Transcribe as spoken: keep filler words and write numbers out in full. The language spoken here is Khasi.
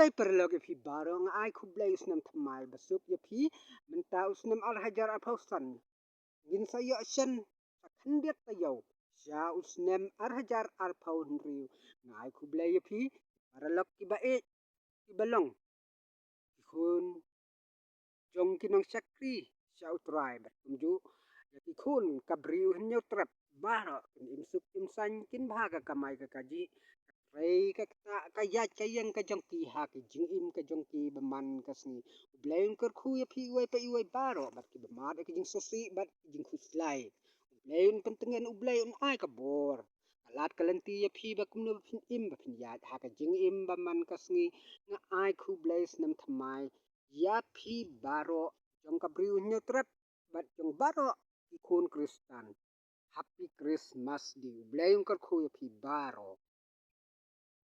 Ai paralok ïa phi baroh, nga ai khublei u snem thymmai basuk ïa phi. Mynta u snem ar hajar arphew san ngin sa ïoh shen sa khyndiat taïew sha u snem ar hajar arphew hynriew. Nga ai khublei ïa phi paralok kiba ïeit kiba long ki khun jong ki nongshakri sha U Trai bad kumjuh ïa ki khun ka Bri U Hynñiewtrep baroh, kin im suk im saiñ, kin bha ka kamai ka kajih, ka trei ka ktah, ka ïaid ka ïeng ka jong ki ha ki jingim ka jong ki ba man ka sngi. U Blei un kyrkhu ïa phi iwei pa iwei baroh bad kiba mad ïa ki jingsngewsih bad ki jingkhuslai. U Blei un pyntngen, U Blei un ai ka bor ka lad ka lynti ïa phi ba kumno ba phin im ba phin ïaid ha ka jingim ba man ka sngi. Nga ai khublei snem thymmai ïa phi baroh jong ka Bri U Hynñiewtrep bad jong baroh ki khun Khristan. Happy Christmas Day. U Blei un kyrkhu ïa phi baroh.